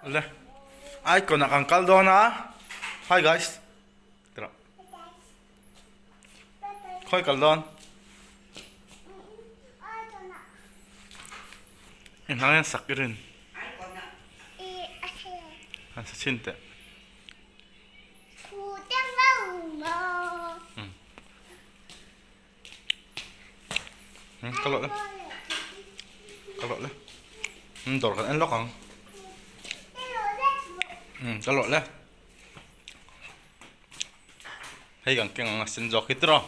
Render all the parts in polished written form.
Le icon ah kan kal dawn a hi guys tira khawi kal dawn engah nge sak i rin han sa chhin teh. Ka lawh le ka lawh le dawr kan en lawk ang ka lawh le hei kan keng ang a sen zawk hi tiraw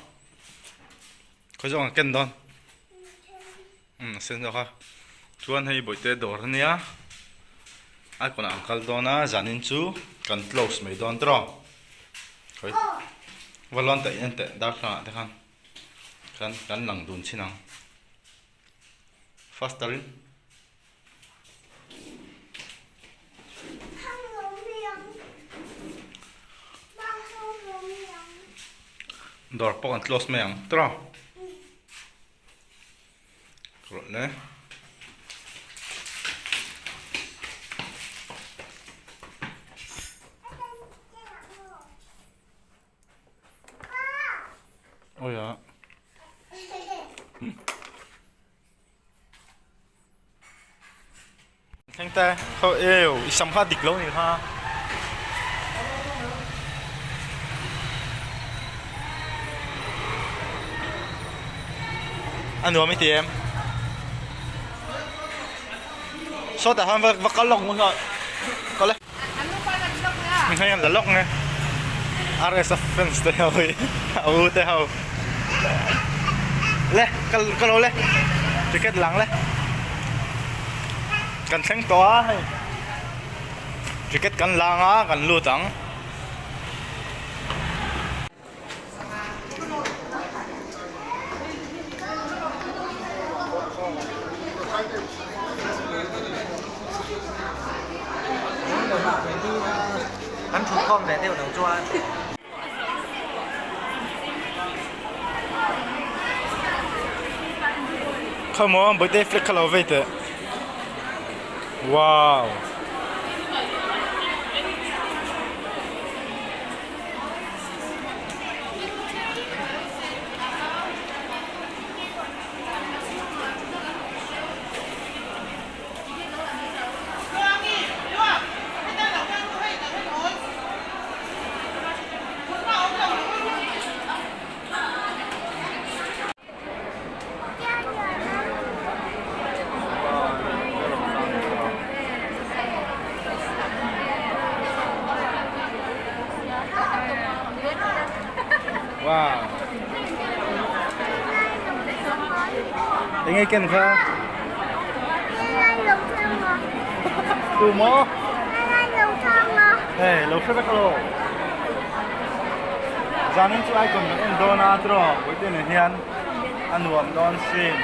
khawi zawk ang ken dawn a sen zawk a chuan hei bawihte dawr ania icon ah an kal dawn a zanin chu kan close mai dawn tiraw khawi va lawn ta en teh darthlalang ah te khan. Kan kan lang dun chin ang. Faster in. Dawr pawh kan close mai ang tiraw. Rawh le. Awi a. Thleng te khaw eu i sam kha dik lo ni kha. A nuam i ti em? Sawtah khan va kal lawk ngun a kal e. Hei an la lawk nge RS a fans te ho hi a u te ho le ka ka lo le ticket lang le kan thleng tawh a hei ticket kan lang a kan lut ang. An thut khawm ve deuh lo chuan. Come on, birthday flag kha lo vei teh. Wow. Wow. Enge ken kha? Tu maw? Hey, lo hre vek alo. Zanin chu icon kan en dawn a tiraw Bawihte nen hian a nuam dawn sin.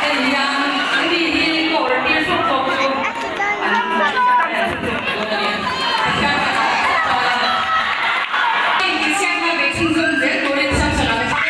Hei hian mi hi kawr tir zawk zawk chu an dawn a ni. Pathian kan ang tawh ta a. Intichhiatna ve chhunzawm zel turin Samson a pe.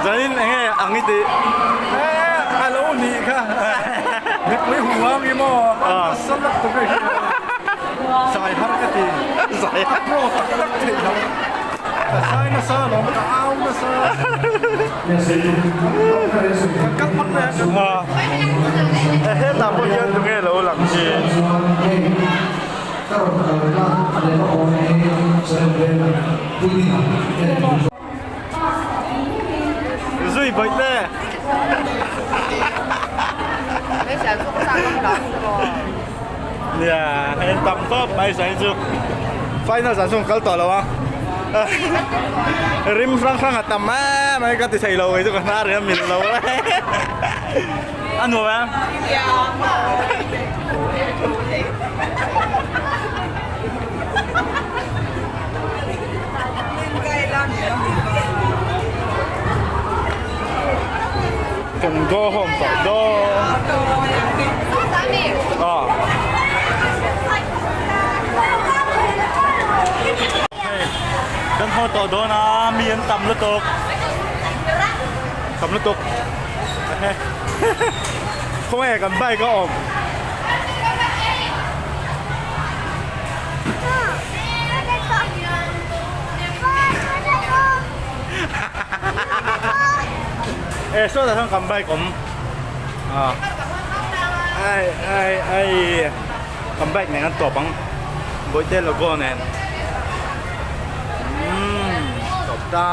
Zanin enge ang i tih? A lo nih kha. Mipui hu ang i maw? A salak tuk i zai har ka ti. Zai har. Pro tak tak theih lo. Ka zai nasa alawm, ka au nasa. Kan kal phawt mai a. Hetah pawh hian tunge lo lang hi? Zui bawih le. Nia, hei an tam khawp mai sain chu. Final zan chu an kal tawh lo a. Rim hrang hrang a tam em mai ka ti thei lo kei chu ka hnar hian mil lo a nuam em? Kan go home tawh dawn. Aw. Hei kan haw tawh dawn a mi an tam lutuk. Tam lutuk. Khawnge kan bike a awm. E sawtah sawn kan bike awm ah ai ai ai kan bike nen an tawp ang bawihte logo nen umm tawp ta.